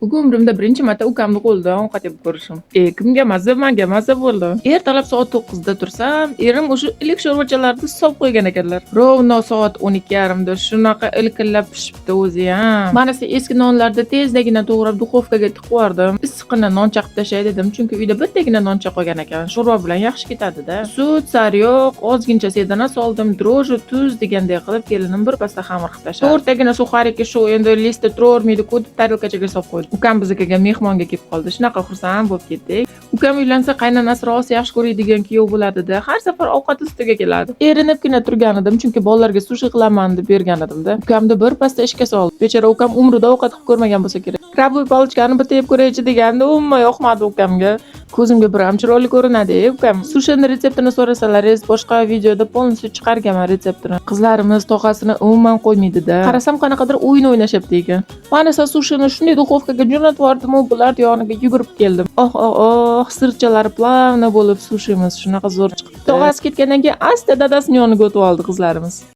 Bugun umrimda birinchi marta ukamni qo'lidan ovqat yeb ko'rishim. E, kimga mazza, manga mazza bo'ldi. Ertalab soat 9 da tursam, erim o'sha iliq sho'rvachalarni solib qo'ygan ekanlar. Ровно soat 12:30 da shunaqa ilkillab pishibdi o'zi ham. Mana shu eski nonlarni tezdagina to'g'rab духовка ga tiqib yubordim. Issiqqina non chaqib tashlay dedim, chunki uyda bittagina noncha qolgan ekan. Sho'rva bilan yaxshi ketadi-da. Sut, sariyog', ozgincha sedana soldim, дрожжи, tuz deganday qilib kelinim bir pasda xamir qilib tashladi. To'rttagina сухарики shu endi лист da turavermaydi-ku deb tarelkachaga solib qo'ydim. Ukam biznikiga mehmonga kelib qoldi. Shunaqa xursand bo'lib ketdik. Ukam uylansa, qaynonasi rosa yaxshi ko'radigan kuyov bo'ladi-da. Har safar ovqat ustiga keladi. Erinibgina turgan edim, chunki bolalarga sushi qilaman deb bergan edim-da. Ukamni bir pasda ishga soldi. Bechora ukam umrida ovqat qilib ko'rmagan bo'lsa kerak. Крабовый палочка ni bitta yeb ko'raychi deganda, umuman yoqmadi ukamga. Ko'zimga bir ham chiroyli ko'rinadi, ey ukam. Sushini retseptini so'rasalaringiz, boshqa videoda полностью chiqarganman retseptini. Qizlarimiz tog'asini umuman qo'ymaydi-da. Qarasam, qanaqadir o'yin o'ynashyapti ekan. Man esa sushini shunday духовка ga jo'natib yubordim, bular yoniga yugurib keldim. Oh, oh, oh, сыр chalari плавно bo'lib sushimiz shunaqa zo'r chiqibdi. Tog'asi ketgandan keyin asta dadasini yoniga o'tib oldi qizlarimiz.